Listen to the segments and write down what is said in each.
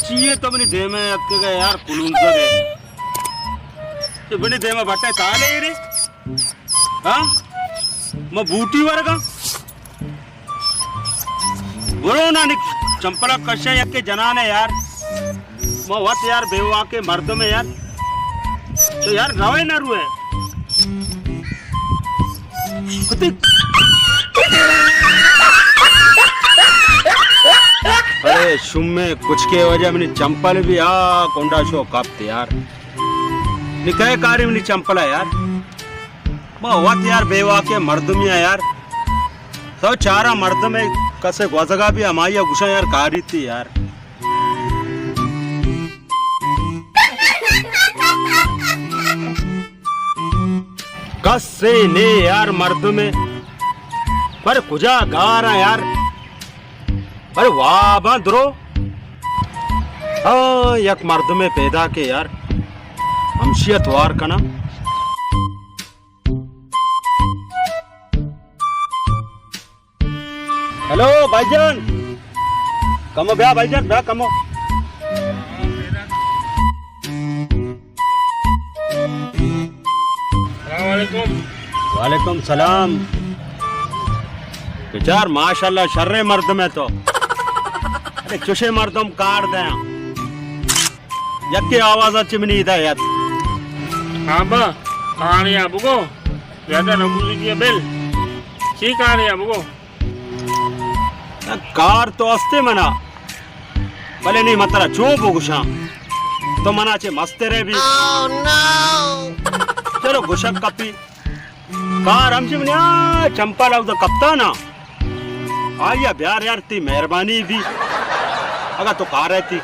چیے تو منی دیما اتکگئے یار، کلونزگئے؟ تو منی دیما بٹے تالے رے؟ ہاں؟ ما بوٹی ورگا؟ برو نا نک، چمپلا کشا یکے جنانے یار۔ ما وت یار بے واکے مردمے یار۔ تو یار روئے نہ روئے۔ کتی۔ ارے شمے کچکے وجہ منی چمپل بھی آ کنڈا شو کپت یار۔ نکئے کاری منی چمپلا یار۔ ما وت یار بے واکے مردمی آں یار۔ تو چارا مردم کسے گوزگا بھی ہمائی گوشاں یار کاری تی یار۔ کسے نے یار مردمے۔ پر کجا گاراں یار۔ پر واباں درو۔ ہاں، یک مردمے پیدا کے یار۔ ہمشی ءَ توار کناں۔ ہیلو بھائی جان، کمو بیا بھائی جان، بیا کمو۔ السلام علیکم۔ وعلیکم سلام۔ بچار ماشاءاللہ شریں مردم ئے تو۔ ارے چوشیں مردم کار دیاں۔ یکے آواز ءَ چہ منی ادا یات۔ ہاں با، کارے ءَ بگو، زیادہ نہ بوزی بل۔ چی کارے ءَ بگو؟ کار تو استے منا، بلے نی من ترا چو بگوشاں، تو منا چہ مسترے بی۔ چلو گوشگ کپی۔ کار ہمشی منی آ چمپل اودا کپتا نا۔ آئی ءَ بیار یار، تی مہربانی بی۔ اگا تو کار ئے تی۔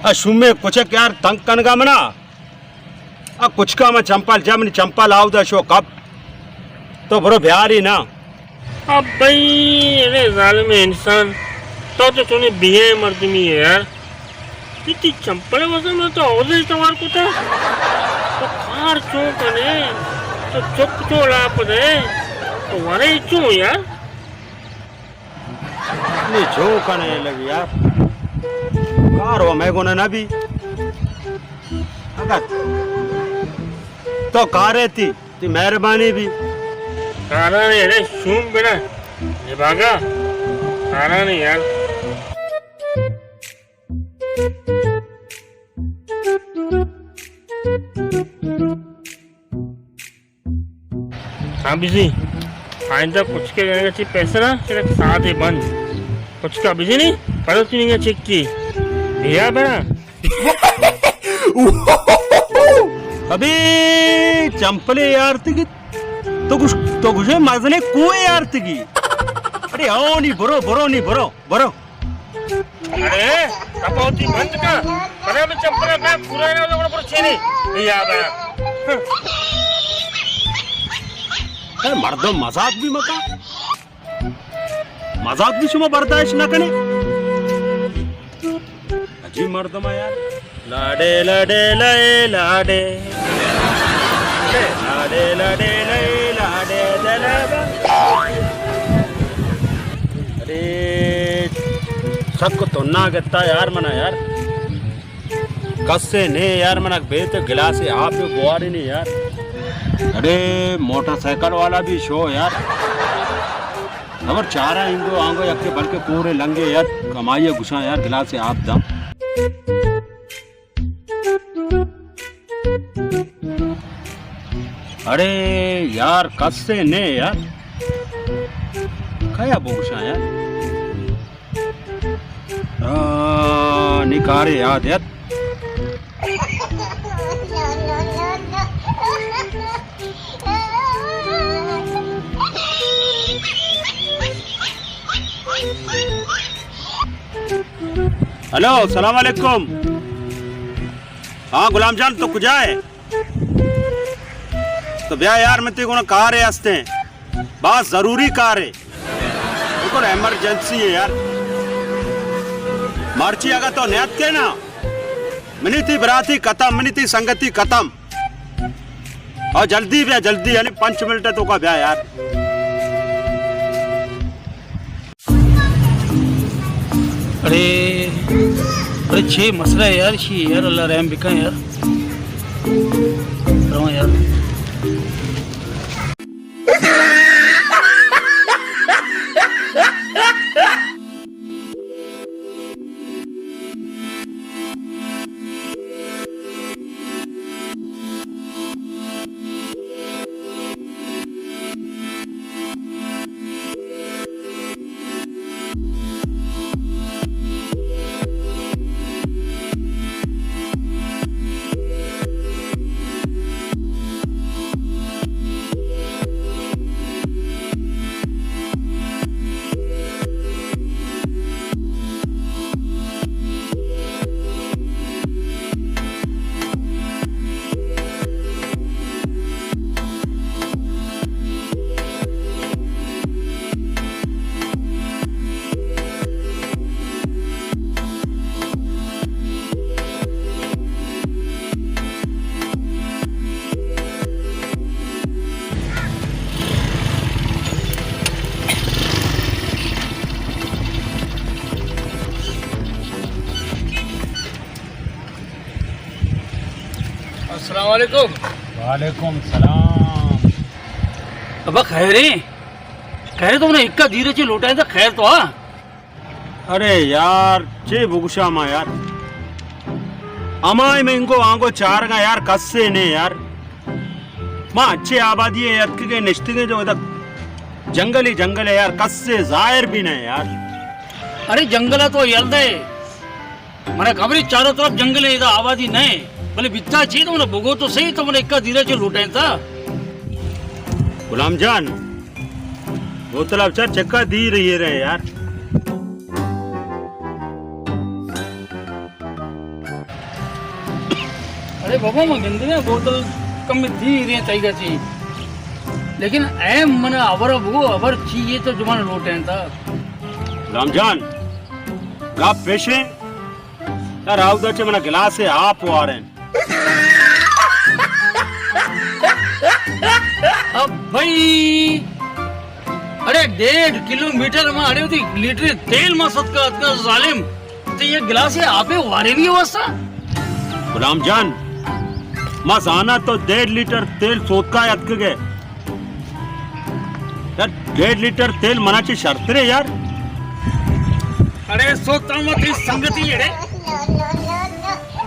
آ شومیں کچک یار تنگ کنگا منا۔ آ کچکا من چمپل جا، منی چمپل اودا شو کپ۔ تو برو بیاری نا۔ ابئی، ارے ظالم انسان، تو تو چونے بے مردمی ئے یار۔ تی، تی چمپل واسطہ من تو اوزے توار کتا۔ تو کار چون کنے؟ تو چپ چو لاپ دے؟ تو ورے چون یار؟ نی چون کنے لگی یار؟ کار و میں گونا نہ بی۔ اگر تو کارے تی، تی مہربانی بی۔ کارانے، ارے شوم بنا۔ اے باگا۔ کارانے یار۔ ہاں بزی، آئندہ کچکے جنگا چی پیسہ نا، چرا ساعتے بند۔ کچکا بزی نی، پدا تنگا چکی۔ بیا بنا۔ ابے چمپلے یار تگی، تو گوش، تو گوشے مزنے کوئے یار تگی۔ ارے آؤ نی برو، برو نی برو، برو۔ ارے، کپوتی بند کا۔ پدا میں چمپل میں پورا نہ لوگ پر چینی۔ یا بیا۔ اے مردم مزاق بھی مکا۔ مزاق بھی شما برداشت نہ کنے۔ عجیب مردم ہے یار۔ لاڈے لاڈے لائے لاڈے۔ لاڈے لاڈے لائے لاڈے دلبا۔ ارے، سک تو نہ گتا یار منا یار۔ کسے نے یار، منا بیت گلاسے آپ بواری نے یار۔ ارے موٹر سائیکل والا بھی شو یار۔ خبر چارا انگو آنگو یکے بلکہ کورے لنگے یار، کمائی گشاں یار، گلاسے آپ داں۔ اڑے یار، کسے نے یار۔ کیا بگشاں یار؟ آ، نی کارے یاد یات۔ ہلو، سلام علیکم۔ ہاں غلام جان، تو کجا ئے؟ تو بیا یار، من تئی گونا کارے ہستیں، باز ضروری کارے، بلکل ایمرجنسی ہے یار۔ مرچی اگا تو نیاتکے نا، منی تئی براتی ختم، منی تئی سنگتی ختم۔ او جلدی بیا، جلدی، یعنی پنچ منٹ ہے، توکا بیا یار۔ اڑے چے مسئلہ ہے یار، شی یار، اللہ رحم بکن یار۔ رواں یار۔ السلام علیکم۔ وعلیکم السلام۔ ابا خیر ہے؟ خیر تو نے اکا دیر چے لوٹائیں تا خیر تو آ؟ ارے یار، چے بگوشاں ما یار۔ ہمائی میں انگو آنگو چارگا یار، کسے نے یار۔ ما اچھے آبادی ہے، اتکگے نشتگے جو ادک جنگلی جنگل ہے یار، کسے ظاہر بھی نہیں یار۔ ارے جنگل ہے تو یل دے۔ منا خبر ہے چاروں طرف جنگل ہے، ادا آبادی نہیں۔ بلے بیتا چی تو منا بگو تو صحیح، تو منا اکا دیرا چے لوٹائیں تا۔ غلام جان، بوتل اب چار چکا دی رہی ہے رے یار۔ ارے بابا، ما گندگا بوتل کم دی رہے تئی گا چی۔ لیکن اے منا ابر بگو، ابر چی یہ تو زبان لوٹیں تا۔ غلام جان، گپ پیشیں، یار آودا چے منا گلاس آپ واریں۔ اب بھائی، اڑے ڈیڑھ کلومیٹر ما اڑے وتی لیٹر تیل ما ستکا اتکا ظالم، تے یہ گلاس آپے وارینی واسطہ؟ غلام جان، ما زانا تو ڈیڑھ لیٹر تیل سوتکا اتکگے۔ یار، ڈیڑھ لیٹر تیل منا چے شرترے یار۔ اڑے سوتا ما تئی سنگتی اڑے۔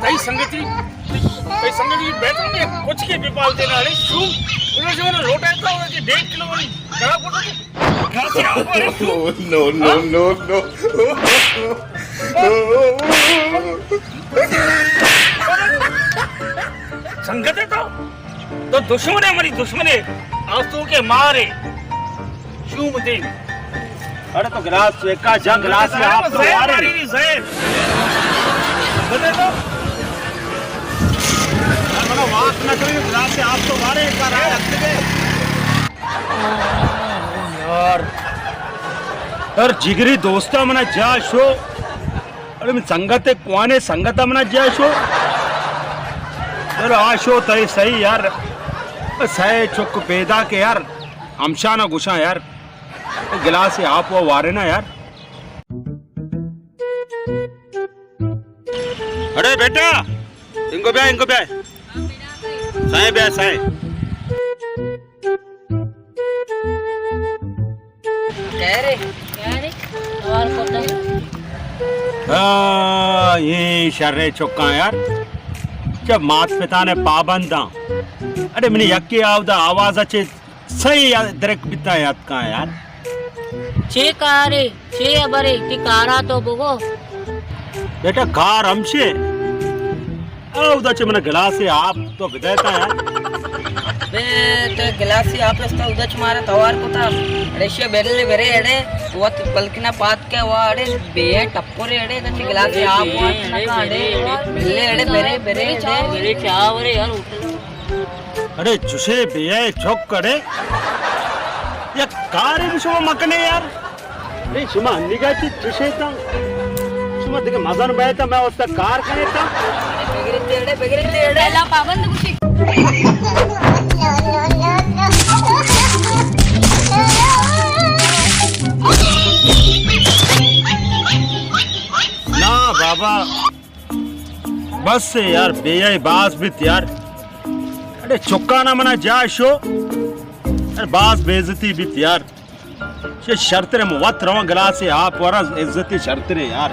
تئی سنگتی، تئی سنگتی بیٹھا میں کچھ کے بھی پال دینا اڑے۔ شو، انہوں جو نا لوٹا تھا، انہوں کے ڈیڑھ کلو والی گڑا پڑا تھا۔ گھر سے آؤ، اڑے شو۔ نو، نو، ہاں؟ نو، نو۔ سنگت ہے تو؟ تو دشمن ہے، ہماری دشمن ہے۔ آج تو کے مار ہے۔ شوم دے۔ اڑے تو گلاس ایکا جنگ گلاس میں آپ تو زہر وارے۔ ماری زہر۔ بدے تو۔ یار، بڑا وات نہ کرے، گلاس سے آپ تو وارے، ایک بار آ جاتے گئے۔ یار۔ یار، جگری دوستا منا جا شو۔ اڑے من سنگت ء کوانے سنگت ء منا جیا شو۔ یار آ شو تئی سہی یار۔ سئے چک پیدا کے یار۔ ہمشانا گوشاں یار۔ گلاس آپ و وارے نا یار۔ اڑے بیٹا، انگو بیا، انگو بیا۔ سائیں بیا، سائیں۔ خیر ہے؟ خیر ہے؟ اور کتا؟ آ، یہ شرے چکاں یار۔ جب مات پتا نے پابنداں۔ اڑے منی یکی آودا آواز اچے۔ سہی درک بیتا یاتکاں یار۔ چے کارے، چے ہبرے، تی کارا تو بگو۔ بیٹا کار ہمشے۔ اودا چہ من گلاسے آپ تو بدیتا یار۔ بے تے گلاسے آپ رستا اودا چہ مارا توار کتا۔ اڑے شے بیرلے برے اڑے وت پلکنا پات کے وا اڑے بے ٹپورے اڑے تے گلاسے آپ وات نہ کاڑے۔ بلے اڑے برے برے اڑے۔ برے چاورے یار ہوٹل۔ اڑے چشے بے اے چک اڑے۔ یک کارے بھی شما مکنے یار۔ اڑے شما انیگا چی چشے تا۔ شما دیگه مزن بیتا میں واسطہ کار کنے تا۔ بگرتے اڑے، بگرتے اڑے۔ اللہ پابند گوشی۔ نا بابا۔ بس یار، بے ای باز بیت یار۔ اڑے چکانا منا جا شو۔ یار باز بے عزتی بیت یار۔ چہ شرتر، من وت رواں گلاسے آپ وراں، عزتی شرتر یار۔